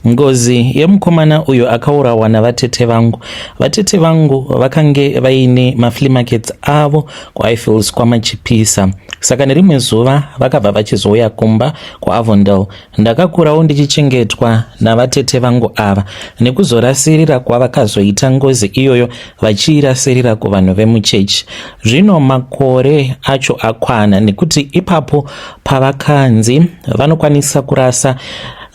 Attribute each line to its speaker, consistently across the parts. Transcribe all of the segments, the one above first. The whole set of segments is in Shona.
Speaker 1: Ngozi yemukomana uyo akaurawa navatete vangu. Vatete vangu vakange vaine maflea markets avo kuIfils kwaMachipisa. Saka nerimwe zuva vakabva vachizouya kumba kuAvondale. Ndakakurawo ndichichengetwa navatete vangu ava nekuzorasirira kwavakazoita ngozi iyoyo vachiirasirira kuvanhu vemuchechi. Zvino makore acho akwana nekuti ipapo pavakanzi vanokwanisa kurasa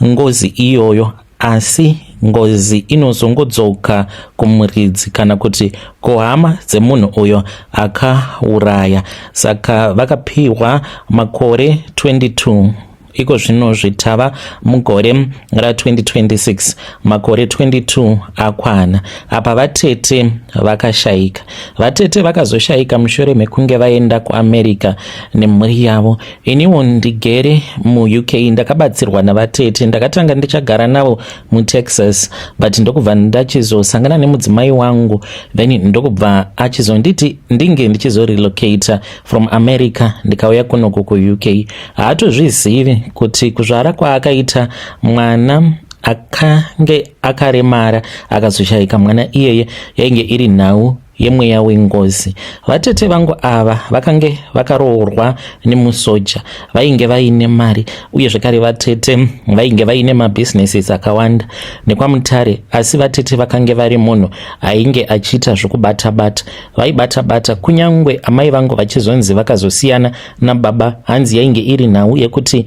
Speaker 1: ngozi iyoyo asi ngozi inozongodzoka kumuridzi kana kuti kuhama dzemunhu uyo akauraya. Saka vakapihwa makore 22 iko zvino zvitava mugore ra2026 makore 22 akwana apa vatete vakashaika. Vatete vakazoshaika mushure mekunge vaenda kuAmerica nemhuri yavo. Iniwo ndigere muUK ndakabatsirwa navatete. Ndakatanga ndichagara navo muTexas but ndokubva ndachizosangana nemudzimai wangu then ndokubva achizonditi ndinge ndichizorelocata from America ndikauya kunoku kuUK. Haatozvizivi kuti kuzvara kwaakaita mwana akange akaremara akazoshaika mwana iyeye yainge iri nhau yemweya wengozi. Vatete vangu ava vakange vakaroorwa nemusoja, vainge vaine mari uye zvekare vatete vainge vaine mabusinesses akawanda nekwaMutare, asi vatete vakange vari munhu ainge achiita zvokubata-bata. Vaibata-bata kunyangwe amai vangu vachizonzi vakazosiyana nababa, hanzi yainge iri nhau yekuti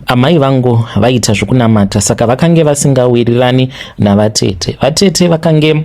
Speaker 1: amai vangu vaiita zvokunamata, saka vakange vasingawirirani navatete. Vatete vakange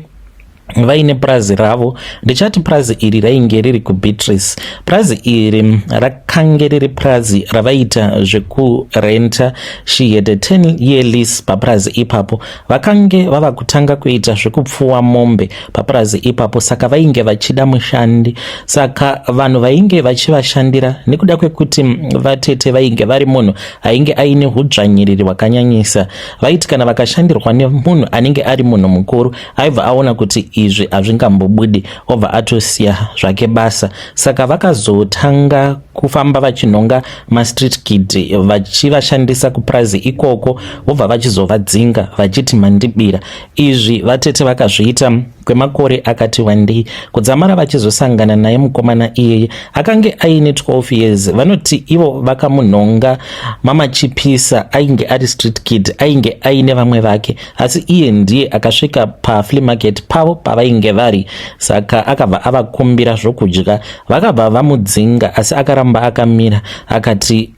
Speaker 1: vaine purazi ravo. Ndichati purazi iri rainge riri kuBeatrice. Purazi iri rakange riri purazi ravaita zvekurenta. She had a 10 year lease papurazi ipapo. Vakange vava kutanga kuita zvekupfuwa mombe papurazi ipapo, saka vainge vachida mushandi. Saka vanhu vainge vachivashandira, nekuda kwekuti vatete vainge vari munhu ainge aine hudzvanyiriri hwakanyanyisa, vaiti kana vakashandirwa nemunhu anenge ari munhu mukuru, aibva aona kuti izvi hazvingambobudi, obva atosiya zvake basa. Saka vakazotanga kufamba vachinhonga mastreet kid vachivashandisa kupurazi ikoko, vobva vachizovadzinga vachiti mandibira. Izvi vatete vakazviita kwemakore akati wandei kudzamara vachizosangana naye mukomana iyeye akange aine 12 years. Vanoti ivo vakamunhonga mamachipisa, ainge ari street kid, ainge aine vamwe vake, asi iye ndiye akasvika paflea market pavo pavainge vari. Saka akabva avakumbira zvokudya, vakabva vamudzinga, asi akaramba akamira akati,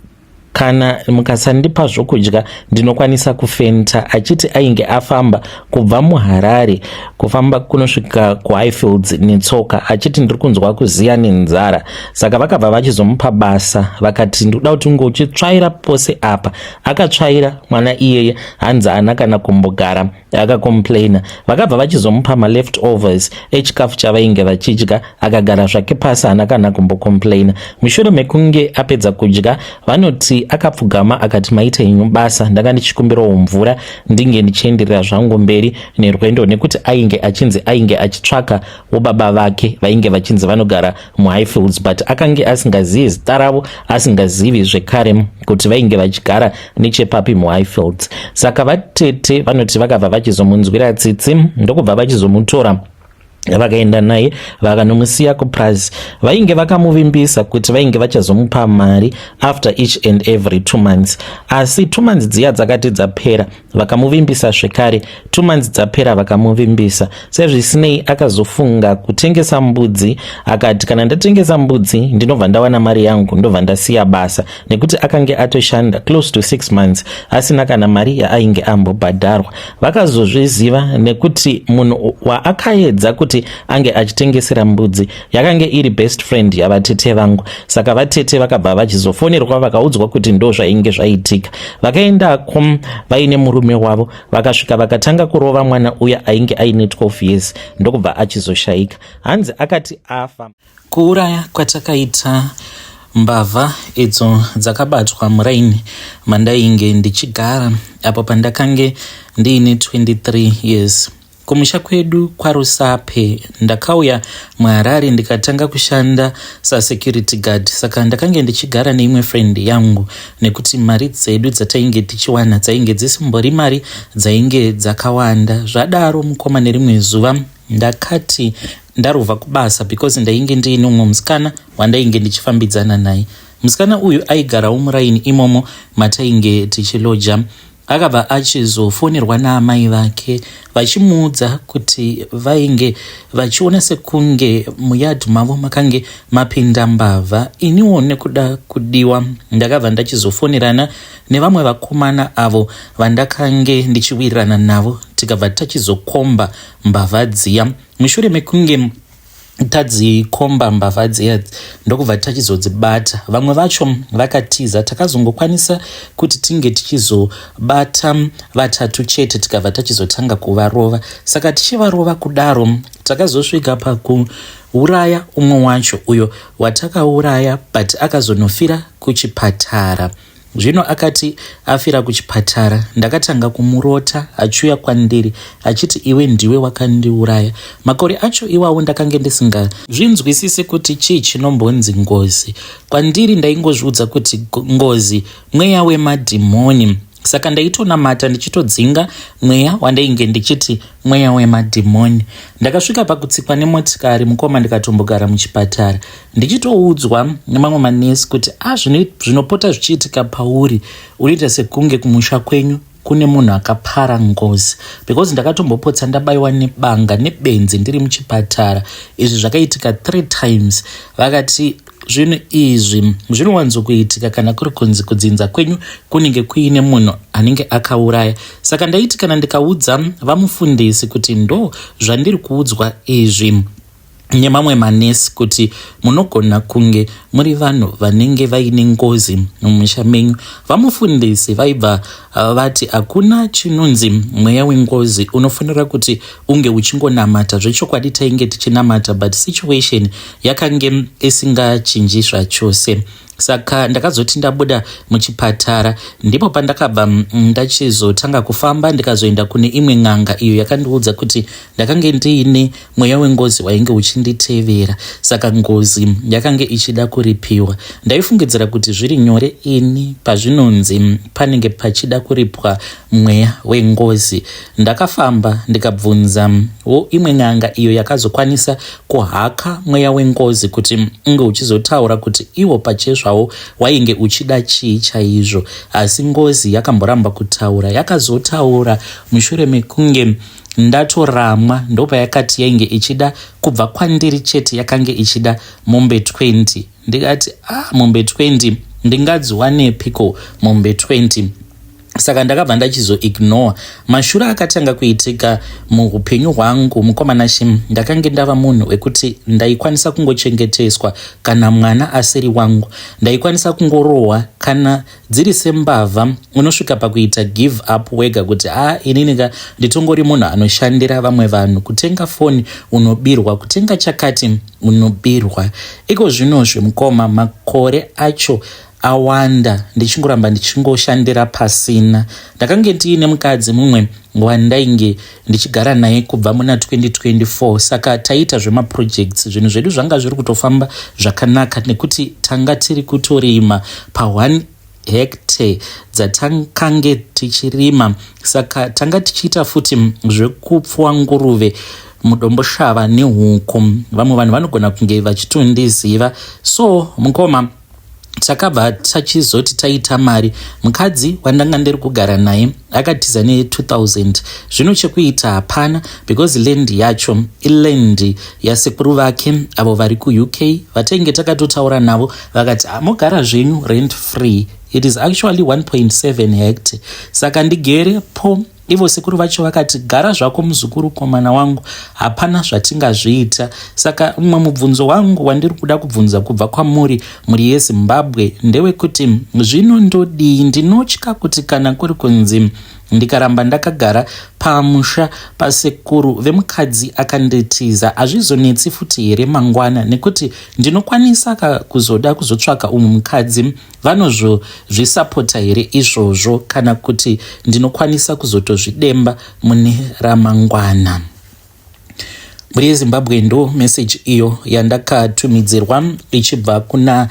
Speaker 1: "Kana mukasandipa zvokudya ndinokwanisa kufenta," achiti ainge afamba kubva muHarare kufamba kunosvika kuHighfields netsoka, achiti, "Ndiri kunzwa kuziya nenzara." Saka vakabva vachizomupa basa, vakati, "Ndikuda kuti unge uchitsvaira pose apa." Akatsvaira mwana iyeye, hanzi haana kana kumbogara akacomplaina. Vakabva vachizomupa maleftovers echikafu chavainge vachidya, akagara zvake pasi, haana kana kumbocomplaina. Mushure mekunge apedza kudya, vanoti akapfugama akati, "Maita henyu basa, ndanga ndichikumbirawo mvura ndinge ndichienderera zvangu mberi nerwendo," nekuti ainge achinzi ainge achitsvaka wobaba vake vainge vachinzi vanogara muHighfields, but akange asingazivi zita ravo, asingazivi zvekare kuti vainge vachigara nechepapi muHighfields. Saka vatete vanoti vakabva vachizomunzwira tsitsi, ndokubva vachizomutora, vakaenda naye, vakanomusiya kupurazi. Vainge vakamuvimbisa kuti vainge vachazomupa mari after each and every 2 months, asi 2 months dziya dzakati dzapera, vakamuvimbisa zvekare. 2 months dzapera, vakamuvimbisa. Sezvisinei, akazofunga kutengesa mbudzi, akati, "Kana ndatengesa mbudzi ndinobva ndawana mari yangu, ndobva ndasiya basa," nekuti akange atoshanda close to 6 months asina kana mari yaainge ambobhadharwa. Vakazozviziva nekuti munhu waakaedza kuti ange achitengesera mbudzi yakange iri best friend yavatete vangu. Saka vatete vakabva vachizofonerwa, vakaudzwa kuti ndo zvainge zvaitika. Vakaendako vaine murume wavo, vakasvika vakatanga kurova mwana uya ainge aine 12 years, ndokubva achizoshayika. Hanzi akati afa. Kuuraya kwatakaita mbavha idzo dzakabatwa muraini mandainge ndichigara apo pandakange ndiine 23 years. Kumusha kwedu kwaRusape ndakauya muHarare ndikatanga kushanda sasecurity guard saka ndakange ndichigara neimwe friend yangu nekuti mari dzedu dzatainge tichiwana dzainge dzisimbori mari dzainge dzakawanda. Zvadaro mukoma nerimwe zuva ndakati ndarovha kubasa because ndainge ndiine umwe musikana wandainge ndichifambidzana naye. Musikana uyu aigarawo muraini imomo matainge tichiloja. Akabva achizofonerwa naamai vake vachimuudza kuti vainge vachiona sekunge muyard mavo makange mapinda mbavha. Iniwo nekuda kudiwa ndakabva ndachizofonerana nevamwe vakomana avo vandakange ndichiwirirana navo tikabva tachizokomba mbavha dziya mushure mekunge tadzikomba mbavha dziya ndokubva tachizodzibata vamwe vacho vakatiza takazongokwanisa kuti tinge tichizobata vatatu chete tikabva tachizotanga kuvarova saka tichivarova kudaro takazosvika pakuuraya umwe wacho uyo watakauraya but akazonofira kuchipatara Zvino akati afira kuchipatara, ndakatanga kumurota achiuya kwandiri achiti iwe ndiwe wakandiuraya. Makore acho iwawo ndakange ndisingazvinzwisisi kuti chii chinombonzi ngozi. Kwandiri ndaingozviudza kuti ngozi mweya wemadhimoni. Saka ndaitonamata ndichitodzinga mweya wandainge ndichiti mweya wemadhimoni. Ndakasvika pakutsikwa nemotikari mukoma ndikatombogara muchipatara. Ndichitoudzwa nemamwe manesi kuti a ah, zvinopota zvichiitika pauri unoita sekunge kumusha kwenyu kune munhu akapara ngozi because ndakatombopotsa ndabaiwa nebanga nebenzi ndiri muchipatara izvi zvakaitika three times vakati zvinhu izvi zvinowanzokuitika kana kuri kunzi kudzinza kwenyu kunenge kuine munhu anenge akauraya saka ndaiti kana ndikaudza vamufundisi kuti ndo zvandiri kuudzwa izvi nemamwe manesi kuti munogona kunge muri vanhu vanenge vaine ngozi mumusha menyu. Vamufundisi vaibva vati hakuna chinonzi mweya wengozi, unofanira kuti unge uchingonamata. Zvechokwadi tainge tichinamata but situation yakange isingachinji zvachose. Saka ndakazoti ndabuda muchipatara ndipo pandakabva ndachizotanga kufamba ndikazoenda kune imwe n'anga iyo yakandiudza kuti ndakange ndiine mweya wengozi wainge uchinditevera saka ngozi yakange ichida kuripiwa. Ndaifungidzira kuti zviri nyore ini pazvinonzi panenge pachida kuripwa mweya wengozi. Ndakafamba ndikabvunza wo imwe n'anga iyo yakazokwanisa kuhaka mweya wengozi kuti unge uchizotaura kuti iwo pachezvawo wainge uchida chii chaizvo. Asi ngozi yakamboramba kutaura, yakazotaura mushure mekunge ndatoramwa ndopayakati yainge ichida kubva kwandiri chete yakange ichida mombe 20 ndikati ah mombe 20 ndingadziwanepiko mombe 20 saka ndakabva ndachizoignore mashura akatanga kuitika muupenyu hwangu mukomana shim ndakange ndava munhu wekuti ndaikwanisa kungochengeteswa kana mwana asiri wangu ndaikwanisa kungorohwa kana dziri sembavha unosvika pakuita give up wega kuti a ah, inini ka nditongori munhu anoshandira vamwe vanhu kutenga foni unobirwa kutenga chakati unobirwa iko zvinozve mukoma makore acho awanda ndichingoramba ndichingoshandira pasina. Ndakange ndiine mukadzi mumwe wandainge ndichigara naye kubva muna 2024 saka taiita zvemaprojects zvinhu zvedu zvanga zviri kutofamba zvakanaka nekuti tanga tiri kutorima pa 1 hectare dzatakange tichirima saka tanga tichiita futi zvekupfuwa nguruve mudomboshava nehuku vamwe vanhu vanogona kunge vachitondiziva so mukoma Takabva tachizoti taita mari mukadzi wandanga ndiri kugara naye akatiza ne 2000 zvino chekuita hapana because land yacho iland yasekuru vake avo vari kuUK vatainge takatotaura navo vakati ah, mogara zvenyu rent free it is actually 1.7 hectare saka ndigere po Ivo sekuru vacho vakati gara zvako muzukuru komana wangu hapana zvatingazviita. Saka umwe mubvunzo wangu wandiri kuda kubvunza kubva kwamuri mhuri yeZimbabwe ndewekuti zvino ndodii? Ndinotya kuti kana kuri kunzi ndikaramba ndakagara pamusha pasekuru vemukadzi akanditiza hazvizonetsi futi here mangwana nekuti ndinokwanisa ka kuzoda kuzotsvaka umwe mukadzi Vanozozvisapota here izvozvo kana kuti ndinokwanisa kuzotozvidemba mune ramangwana? Mhuri yeZimbabwe, ndo message iyo yandakatumidzirwa ichibva kuna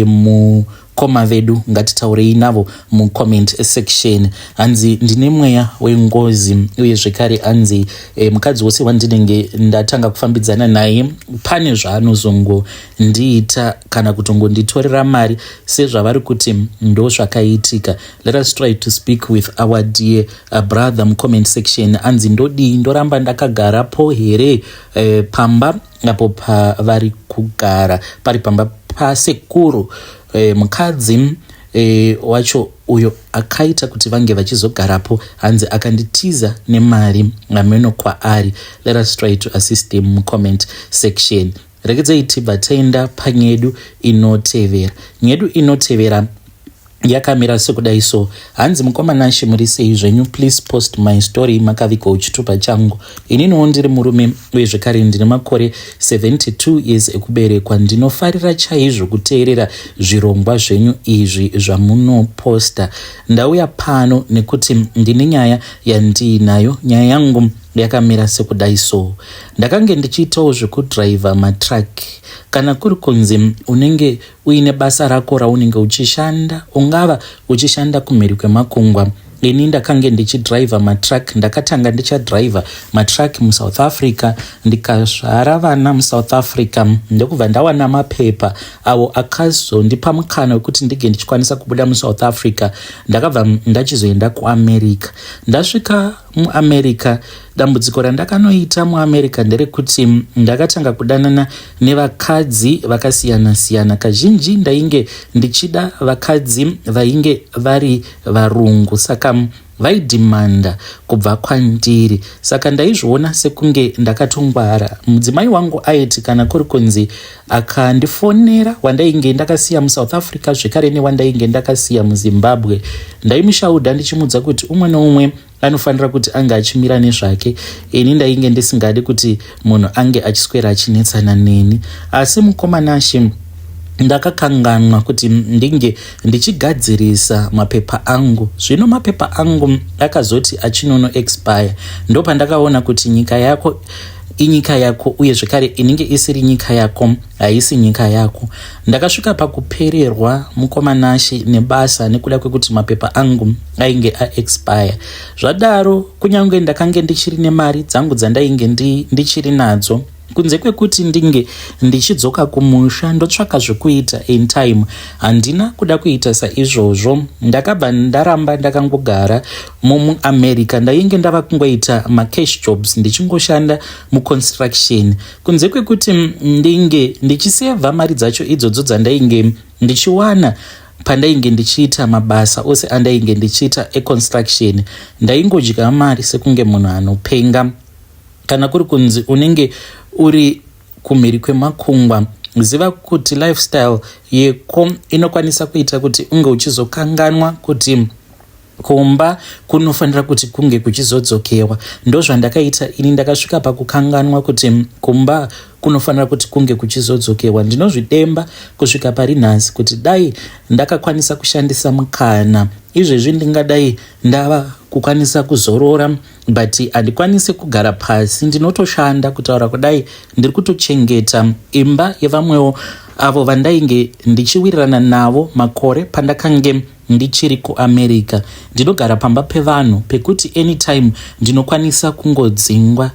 Speaker 1: mukoma vedu. Ngatitaurei navo mucomment section. Hanzi ndine mweya wengozi, uye zvekare hanzi mukadzi wose wandinenge ndatanga kufambidzana naye pane zvaanozongondiita kana kutongonditorera mari, sezvavari kuti ndo zvakaitika. Let us try to speak with our dear brother mucomment section. Anzi ndodii? Ndoramba ndakagarapo here pamba apo pavari kugara, pari pamba pasekuru? Mukadzi wacho uyo akaita kuti vange vachizogarapo, hanzi akanditiza nemari, hameno kwaari. Let us try to assist him mucomment section. Regedzai tibva taenda panyedu inotevera. Nyedu inotevera yakamira sekudai so. Hanzi, "Mukoma Nashe, muri sei zvenyu? Please post my story, makavigawo chitupa changu. Ininiwo ndiri murume, uye zvekare ndine makore 72 years ekuberekwa. Ndinofarira chaizvo kuteerera zvirongwa zvenyu izvi zvamunoposta. Ndauya pano nekuti ndine nyaya yandiinayo. Nyaya yangu yakamira sekudai so. Ndakange ndichiitawo zvekudhiraivha matruck. Kana kuri kunzi unenge uine basa rako raunenge uchishanda, ungava uchishanda kumhiri kwemakungwa, ini ndakange ndichidhiraivha matruck. Ndakatanga ndichadhiraivha matruck muSouth Africa, ndikazvara vana muSouth Africa, ndokubva ndawana mapepa avo akazondipa mukana wekuti ndinge ndichikwanisa kubuda muSouth Africa. Ndakabva ndachizoenda kuAmerica. Ndasvika muAmerica, dambudziko randakanoita muAmerica nderekuti ndakatanga kudanana nevakadzi vakasiyana-siyana. Kazhinji ndainge ndichida vakadzi vainge vari varungu, saka vaidhimanda kubva kwandiri, saka ndaizviona sekunge ndakatongwara. Mudzimai wangu aiti kana kuri kunzi akandifonera, wandainge ndakasiya muSouth Africa zvekare newandainge ndakasiya muZimbabwe, ndaimushaudha ndichimudza kuti umwe neumwe anofanira kuti ange achimira nezvake. Ini ndainge ndisingadi kuti munhu ange achiswera achinetsana neni. Asi mukoma Nashe, ndakakanganwa kuti ndinge ndichigadzirisa mapepa angu. Zvino mapepa angu akazoti achinono expire, ndopandakaona kuti nyika yako inyika yako, uye zvekare inenge isiri nyika yako haisi nyika yako. Ndakasvika pakupererwa, mukoma Nashe, nebasa nekuda kwekuti mapepa angu ainge aexpire. Zvadaro, kunyange ndakange ndichiri nemari dzangu dzandainge ndichiri nadzo, kunze kwekuti ndinge ndichidzoka kumusha ndotsvaka zvekuita in time, handina kuda kuita saizvozvo. Ndakabva ndaramba ndakangogara muAmerica. Ndainge ndava kungoita macash jobs, ndichingoshanda muconstruction. Kunze kwekuti ndinge ndichisevha mari dzacho idzodzo dzandainge ndichiwana pandainge ndichiita mabasa ose andainge ndichiita econstruction, ndaingodya mari sekunge munhu anopenga. Kana kuri kunzi unenge uri kumhiri kwemakungwa, ziva kuti lifestyle yeko inokwanisa kuita kuti unge uchizokanganwa kuti kumba kunofanira kuti kunge kuchizodzokewa. Ndozvandakaita ini, ndakasvika pakukanganwa kuti kumba kunofanira kuti kunge kuchizodzokewa. Ndinozvidemba kusvika pari nhasi kuti dai ndakakwanisa kushandisa mukana izvezvi, ndingadai ndava kukwanisa kuzorora, but handikwanisi kugara pasi, ndinotoshanda. Kutaura kudai, ndiri kutochengeta imba yevamwewo avo vandainge ndichiwirirana navo makore pandakange ndichiri kuAmerica. Ndinogara pamba pevanhu pekuti anytime ndinokwanisa kungodzingwa.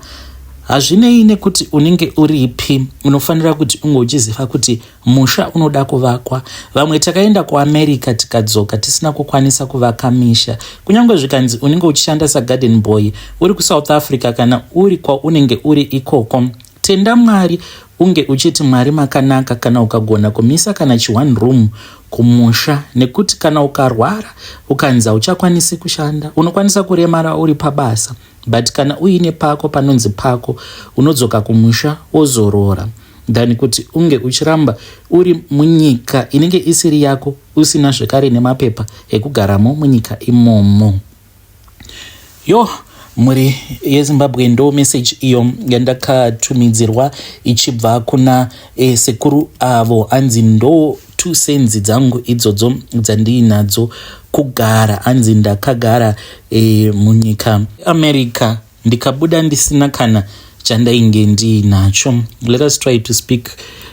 Speaker 1: Hazvinei nekuti unenge uripi, unofanira kuti unge uchiziva kuti musha unoda kuvakwa. Vamwe takaenda kuAmerica tikadzoka tisina kukwanisa kuvaka misha. Kunyange zvikanzi unenge uchishanda sagarden boy uri kuSouth Africa kana uri kwaunenge uri ikoko, tenda Mwari, unge uchiti Mwari makanaka kana ukagona kumisa kana chi1 room kumusha, nekuti kana ukarwara ukanzi hauchakwanisi kushanda, unokwanisa kuremara uri pabasa, but kana uine pako panonzi pako, unodzoka kumusha wozorora, than kuti unge uchiramba uri munyika inenge isiri yako, usina zvekare nemapepa ekugaramo munyika imomo." Yo, mhuri yeZimbabwe, ndo message iyo yandakatumidzirwa ichibva kuna sekuru avo. Anzi ndo 2 cents dzangu idzodzo dzandiinadzo. Kugara, anzi ndakagara munyika America, ndikabuda ndisina kana chandainge ndiinacho. Let us try to speak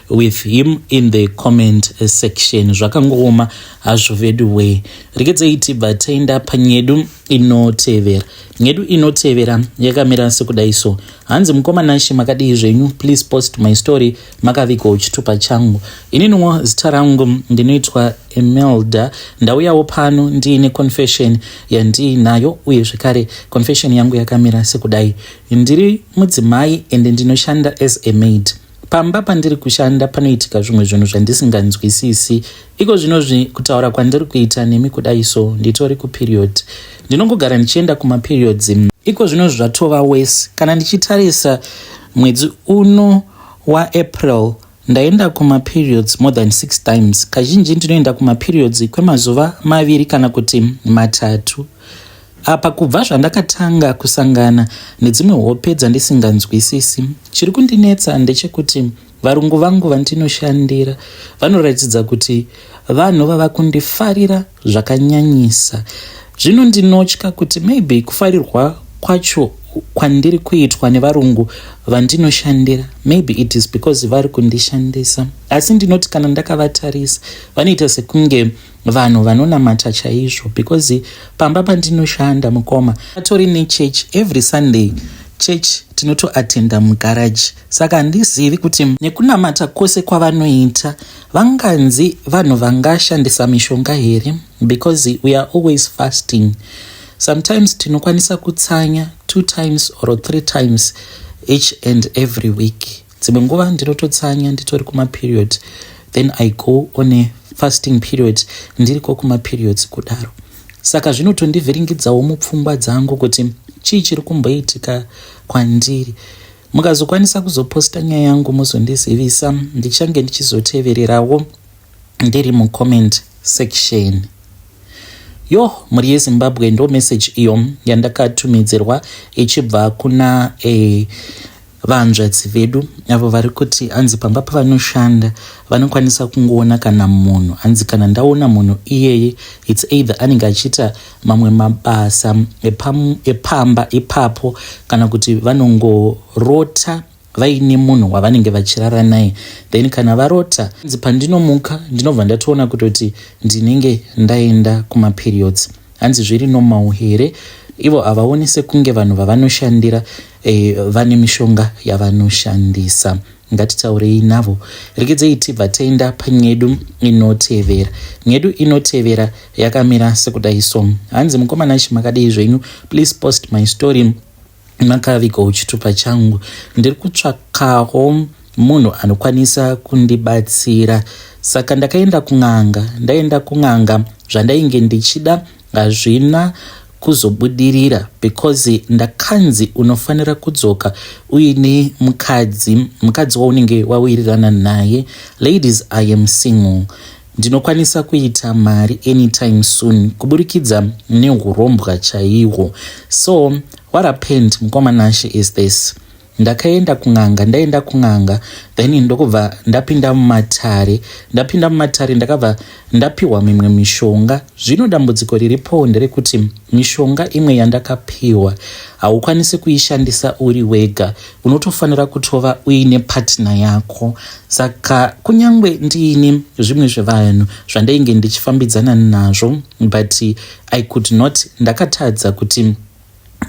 Speaker 1: with him in the comment section. Zvakangooma hazvo vedu wee. Regedzei tibva taenda panyedu inotevera. Nyedu inotevera yakamira sekudai so. Hanzi, "Mukoma Nashe, makadii zvenyu? Please post my story, makavigwa chitupa changu. Ininiwo zita rangu ndinoitwa Emelda. Ndauyawo pano ndiine confession yandiinayo, uye zvekare confession yangu yakamira sekudai. Ndiri mudzimai ende ndinoshanda as a maid. Pamba pandiri kushanda panoitika zvimwe zvinhu zvandisinganzwisisi. Iko zvinozvi kutaura kwandiri kuita nemi kudai so, nditori kuperiod. Ndinongogara ndichienda kumaperiods. Iko zvino zvatova worse. Kana ndichitarisa mwedzi uno waApril, ndaenda kumaperiods more than six times. Kazhinji ndinoenda kumaperiods kwemazuva 2 kana kuti 3. Apa kubva zvandakatanga kusangana nedzimwe hope dzandisinganzwisisi. Chiri kundinetsa ndechekuti varungu vangu vandinoshandira vanoratidza kuti vanhu vava kundifarira zvakanyanyisa. Zvino ndinotya kuti maybe kufarirwa kwacho kwandiri kuitwa nevarungu vandinoshandira, maybe it is because vari kundishandisa. Asi ndinoti kana ndakavatarisa, vanoita sekunge vanhu vanonamata chaizvo, because pamba pandinoshanda, mukoma, atori nechurch. Every Sunday church tinotoatenda mugaraji. Saka handizivi kuti nekunamata kwose kwavanoita, vanganzi vanhu vangashandisa mishonga here, because we are always fasting. Sometimes tinokwanisa kutsanya two times or three times each and every week. Dzimwe nguva ndinototsanya nditori kumaperiod, then I go on a fasting period ndiriko kumaperiods kudaro. Saka zvinotondivhiringidzawo mupfungwa dzangu kuti chii chiri kumboitika kwandiri. Mukazokwanisa kuzoposta nyaya yangu, muzondizivisa. Ndichange ndichizotevererawo ndiri mucomment section." Yo, mhuri yeZimbabwe, ndo message iyo yandakatumidzirwa ichibva kuna vanzvadzi vedu avo vari kuti hanzi pamba pavanoshanda vanokwanisa kungoona kana munhu, hanzi, "Kana ndaona munhu iyeye, it's either anenge achiita mamwe mabasa epamba ipapo, kana kuti vanongorota vaine munhu wavanenge vachirara naye. Then kana varota, hanzi, pandinomuka ndinobva ndatoona kutoti ndinenge ndaenda kumaperiods." Hanzi zviri normal here? Ivo havaoni sekunge vanhu vavanoshandira vane mishonga yavanoshandisa? Ngatitaurei navo. Regedzei tibva taenda panyedu inotevera. Nyedu inotevera yakamira sekudai so. Hanzi, "Mukoma Nashe, makadii zvenyu? Please post my story, makavigawo chitupa changu. Ndiri kutsvakawo munhu anokwanisa kundibatsira. Saka ndakaenda kun'anga. Ndaenda kun'anga, zvandainge ndichida hazvina kuzobudirira, because ndakanzi unofanira kudzoka uine mukadzi, mukadzi waunenge wawirirana naye. Ladies, I am single. Ndinokwanisa kuita mari anytime soon kuburikidza neurombwa chaihwo. So what happened, mukoma Nashe, is this: Ndakaenda kun'anga. Ndaenda kun'anga, then ndokubva ndapinda mumatare. Ndapinda mumatare, ndakabva ndapiwa mimwe mishonga. Zvino dambudziko riripo nderekuti mishonga imwe yandakapiwa haukwanisi kuishandisa uri wega, unotofanira kutova uine partner yako. Saka kunyange ndiine zvimwe zvevanhu zvandainge ndichifambidzana nazvo, but I could not, ndakatadza kuti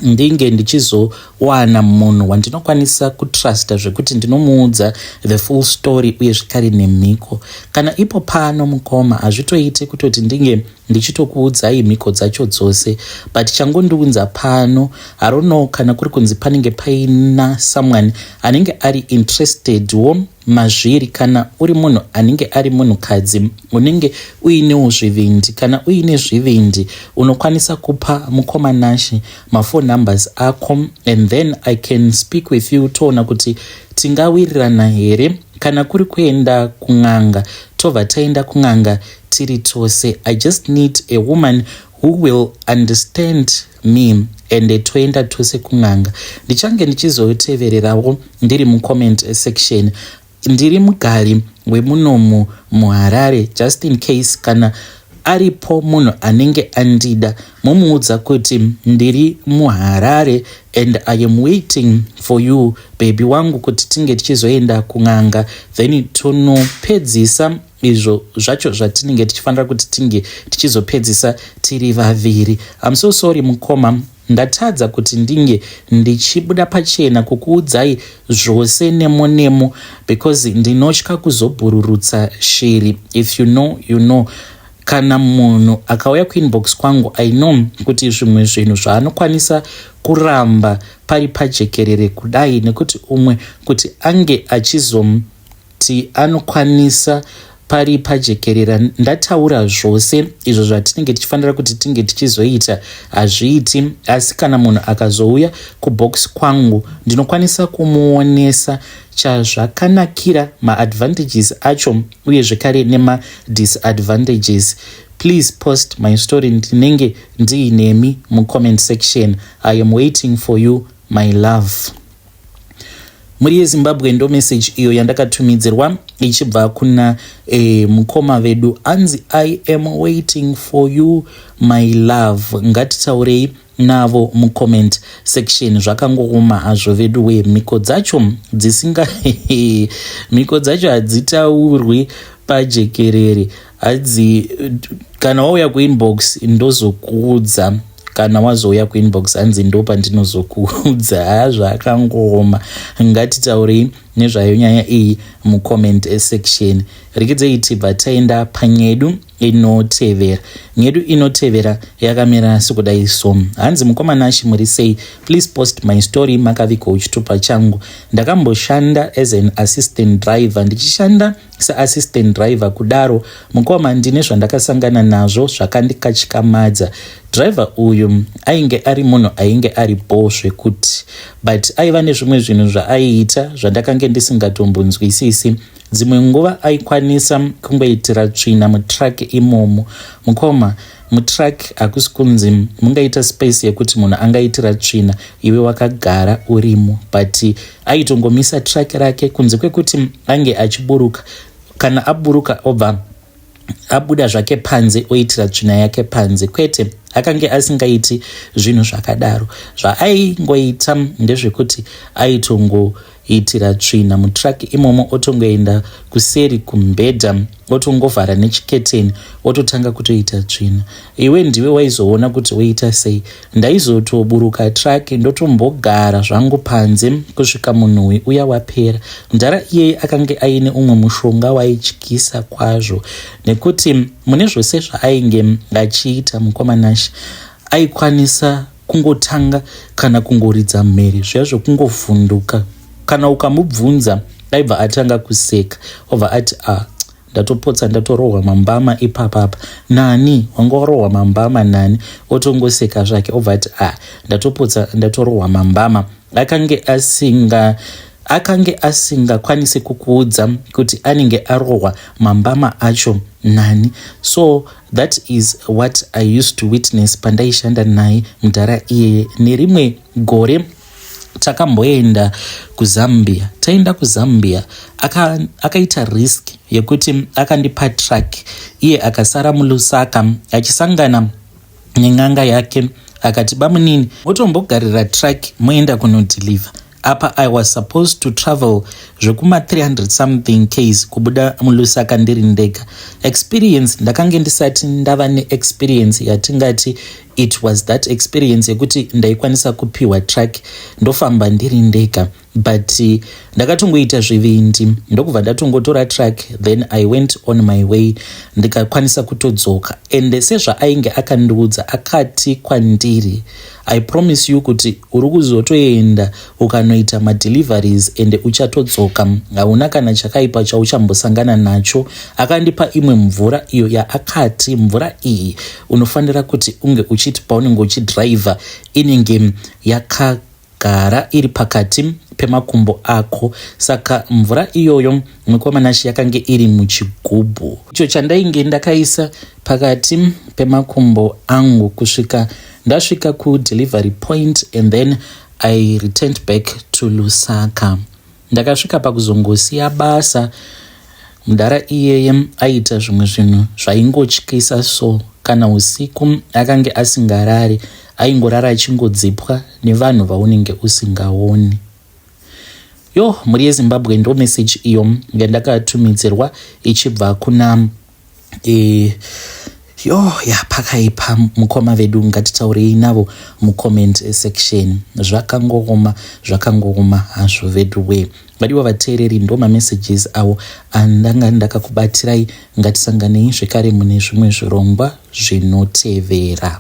Speaker 1: ndinge ndichizowana munhu wandinokwanisa kutrusta zvekuti ndinomuudza the full story uye zvekare nemhiko. Kana ipo pano, mukoma, hazvitoiti kutoti ndinge ndichitokuudzai mhiko dzacho dzose, but changondiunza pano, harono kana kuri kunzi panenge paina someone anenge ari interested wo mazviri. Kana uri munhu anenge ari munhukadzi unenge uinewo zvivindi, kana uine zvivindi, unokwanisa kupa mukoma Nashe maphone numbers ako, and then I can speak with you, toona kuti tingawirirana here. Kana kuri kuenda kun'anga, tobva taenda kun'anga tiri tose. I just need a woman who will understand me, and toenda tose kun'anga. Ndichange ndichizotevererawo ndiri mucomment section. Ndiri mugari wemunomu muHarare, just in case kana Aripo munhu anenge andida, momuudza kuti ndiri muHarare and I am waiting for you baby wangu kuti tinge tichizoenda kun'anga, then tonopedzisa izvo zvacho zvatinenge tichifanira kuti tinge tichizopedzisa tiri vaviri. I'm so sorry mukoma, ndatadza kuti ndinge ndichibuda pachena kukuudzai zvose nemo nemo because ndinotya kuzobhururutsa shiri. If you know, you know. Kana munhu akauya kuinbox kwangu, I know kuti zvimwe zvinhu zvaanokwanisa kuramba pari pajekerere kudai, nekuti umwe kuti ange achizoti anokwanisa pari pajekerera ndataura zvose izvo zvatinenge tichifanira kuti tinge tichizoita, hazviiti. Asi kana munhu akazouya kubox kwangu, ndinokwanisa kumuonesa chazvakanakira, maadvantages acho uye zvekare nemadisadvantages. Please post my story, ndinenge ndiinemi mucomment section. I am waiting for you, my love. Mhuri yeZimbabwe, ndo message iyo yandakatumidzirwa ichibva kuna mukoma vedu, anzi, "I am waiting for you, my love." Ngatitaurei navo mucomment section. Zvakangooma hazvo vedu we, mhiko dzacho dzisinga mhiko dzacho hadzitaurwi pajekerere, hadzi kana wauya kuinbox ndozokuudza. Kana wazouya kuinbox, hanzi ndo pandinozokuudza. Ha, zvakangooma. Ngatitaurei nezvayo nyaya iyi mucomment section. Rekedzei tibva taenda panyedu inotevera. Nyedu inotevera yakamira sekudai so, hanzi, "Mukoma Nashi, muri sei? Please post my story, makavigwa chitupa changu. Ndakamboshanda as an assistant driver. Ndichishanda seassistant driver kudaro, mukoma, ndine zvandakasangana nazvo zvakandikatyamadza. Driver uyu ainge ari munhu ainge ari bo zvekuti, but aiva nezvimwe zvinhu zvaaiita zvandakange ndisingatombonzwisisi. Dzimwe nguva aikwanisa kungoitira tsvina mutruck imomo. Mukoma, mutruck hakusi kunzi mungaita space yekuti munhu angaitira tsvina iwe wakagara urimo, but aitongomisa truck rake kunze kwekuti ange achiburuka. Kana aburuka, obva abuda zvake panze, oitira tsvina yake panze. Kwete, akange asingaiti zvinhu zvakadaro. Zvaaingoita ndezvekuti aitongoitira tsvina mutruck imomo, otongoenda kuseri kumbedha, otongovhara nechiketeni, ototanga kutoita tsvina. Iwe ndiwe waizoona kuti woita sei. Ndaizotoburuka truck, ndotombogara zvangu panze kusvika munhuwi uya wapera. Mudhara iyeye akange aine umwe mushonga waityisa kwazvo, nekuti mune zvose zvaainge achiita, mukoma Nashi, aikwanisa kungotanga kana kungoridza mhere zviya zvokungovhunduka. Kana ukamubvunza, aibva atanga kuseka, obva ati, 'A ah, ndatopotsa ndatorohwa mambama ipapapa.' Nani? Wanga warohwa mambama nani?' Otongoseka zvake, obva ati, 'A ah, ndatopotsa ndatorohwa mambama.' Akange asingakwanisi kukuudza kuti anenge arohwa mambama acho nani. So that is what I used to witness pandaishanda naye mudhara iyeye. Nerimwe gore takamboenda kuZambia. Taenda kuZambia, akaita risk yekuti akandipa truck, iye akasara muLusaka achisangana nen'anga yake. Akati, 'Bamunini, motombogarira truck, moenda kunodeliver.' Apa I was supposed to travel zvekuma300 something ks kubuda muLusaka ndiri ndega. Experience, ndakange ndisati ndava neexperience yatingati it was that experience yekuti ndaikwanisa kupiwa truck ndofamba ndiri ndega, but ndakatongoita zvivindi, ndokubva ndatongotora truck, then I went on my way, ndikakwanisa kutodzoka. And sezvaainge akandiudza, akati kwandiri, 'I promise you kuti uri kuzotoenda ukanoita madeliveries ende uchatodzoka, hauna kana chakaipa chauchambosangana nacho.' Akandipa imwe mvura iyo yaakati mvura iyi unofanira kuti unge uchiti paunenge uchidhiraivha, inenge yakagara iri pakati pemakumbo ako. Saka mvura iyoyo, mukoma Nashi, yakange iri muchigubhu icho chandainge ndakaisa pakati pemakumbo angu kusvika ndasvika kudelivery point, and then I returned back to Lusaka. Ndakasvika pakuzongosiya basa. Mudhara iyeye aiita zvimwe zvinhu zvaingotyisa so kana usiku akange asingarari aingorara achingodzipwa nevanhu vaunenge usingaoni. Yo mhuri yeZimbabwe ndo message iyo yandakatumidzirwa ichibva kuna e, yo ya pakaipa mukoma vedu ngatitaurei navo mucomment section zvakangooma zvakangooma hazvo vedu we vadiwa vateereri ndo mamessages awo andanga ndakakubatirai ngatisanganei zvekare mune zvimwe zvirongwa zvinotevera.